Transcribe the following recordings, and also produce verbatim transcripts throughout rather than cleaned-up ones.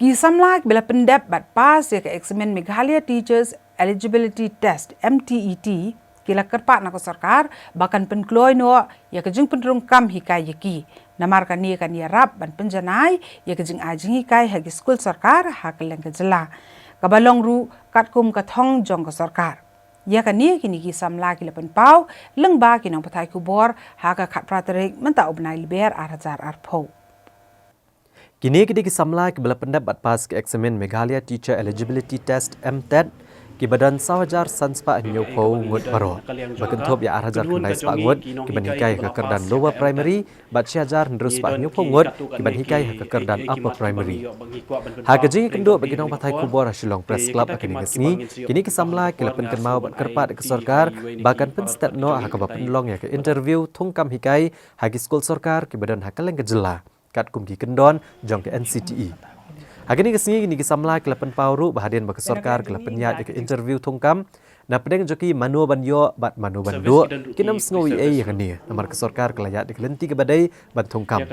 Ki samla kiba la pyndep bad pass ïa ka eksamin Meghalaya Teachers Eligibility Test, M T E T, ki la kyrpad na ka sorkar ba kan pynkloi noh ïa ka jingpynrung kam hikai ïa ki. Namar kane kan ïarap ban pynjanai ïa ka jingai jinghikai ha ki skul sorkar ha kylleng ka jylla, kaba long ruh katkum ka thong jong ka sorkar. Ïa kane kine ki samla ki la pynpaw lyngba ki nongpathai khubor ha ka khatphra tarik mynta u bnai Lber ar hajar arphew. Kine ki dei ki samla kiba la pyndep bad pass ka eksamin Meghalaya Teacher Eligibility Test, M TET, kiba don saw hajar san spah hynñiewphew ngut baroh, ba kynthup ïa ar hajar khyndai spah ngut kiban hikai ha ka kyrdan Lower Primary bad shi hajar hynriew spah hynñiewphew ngut kiban hikai ha ka kyrdan Upper Primary. Ha ka jingïakynduh bad ki nongpathai khubor ha Shillong Press Club ha kane ka sngi, kine ki samla ki la pynkynmaw bad kyrpad ïa ka sorkar ba kan pynstet noh ha kaba pynlong ïa ka interview thungkam hikai ha ki skul sorkar kiba don ha kylleng ka jylla, katkum ki kyndon jong ka N C T E. Ha kane ka sngi kine ki samla ki la pynpaw ruh ba hadien ba ka sorkar ka la pynïaid ïa ka interview thungkam, na pdeng jong ki mano ban ïoh bad mano ban duh, kim sngew ei ei ïa kane, namar ka sorkar ka la ïaid ïa ka lynti kaba dei ban thungkam.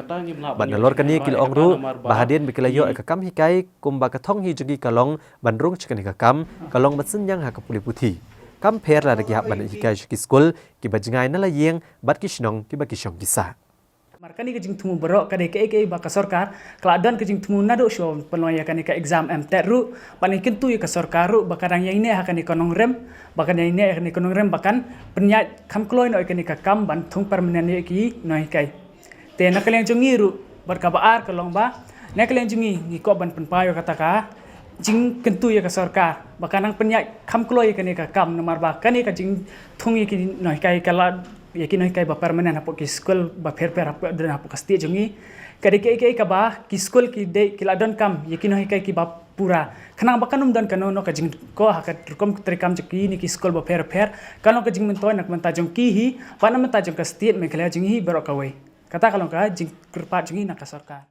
Bad nalor kane ki la ong ruh ba hadien ba ki la ïoh ïa ka kam hikai, kumba ka thong hi jong ki ka long ban rung sha kane ka kam, ka long ban synñiang ha ka pule puthi, kam pher lada ki hap ban hikai sha ki skul kiba jngai na la ïing bad ki shnong kiba ki shong ki sah. Namar kane ka jingthmu baroh ka dei kaei kaei ba ka sorkar ka la don ka jingthmu naduh shuwa pynlong ïa kane ka exam M TET ruh, ban ïakyntu ïa ka sorkar ruh ba ka dang ïaineh ha kane ka nongrim, ba ka dang ïaineh ha kane ka nongrim ba kan pynïaid kham kloi noh ïa kane ka kam ban thung permanent ïa ki nonghikai. Te na ka liang jong ngi ruh, bad kaba ar ka long ba na ka liang jong ngi ngi kwah ban pynpaw ïa kata ka jingkyntu ïa ka sorkar ba ka nang pynïaid kham kloi ïa kane ka kam, namar ba kane ka jingthung ïa ki nonghikai ka la ïa ki nonghikai ba permanent hapoh ki skul ba pher pher hapoh, don hapoh ka state jong ngi. Ka dei kaei kaei kaba ki skul ki dei ki la donkam ïa ki nonghikai kiba pura, khnang ba kan ym don kano kano ka jingkoh ha ka rukom treikam jong kine ki skul ba pher pher, ka long ka jingmyntoi na ka bynta jong ki hi bad na ka bynta jong ka state Meghalaya jong ngi hi baroh kawei. Kata ka long ka jingkyrpad jong ngi na ka sorkar.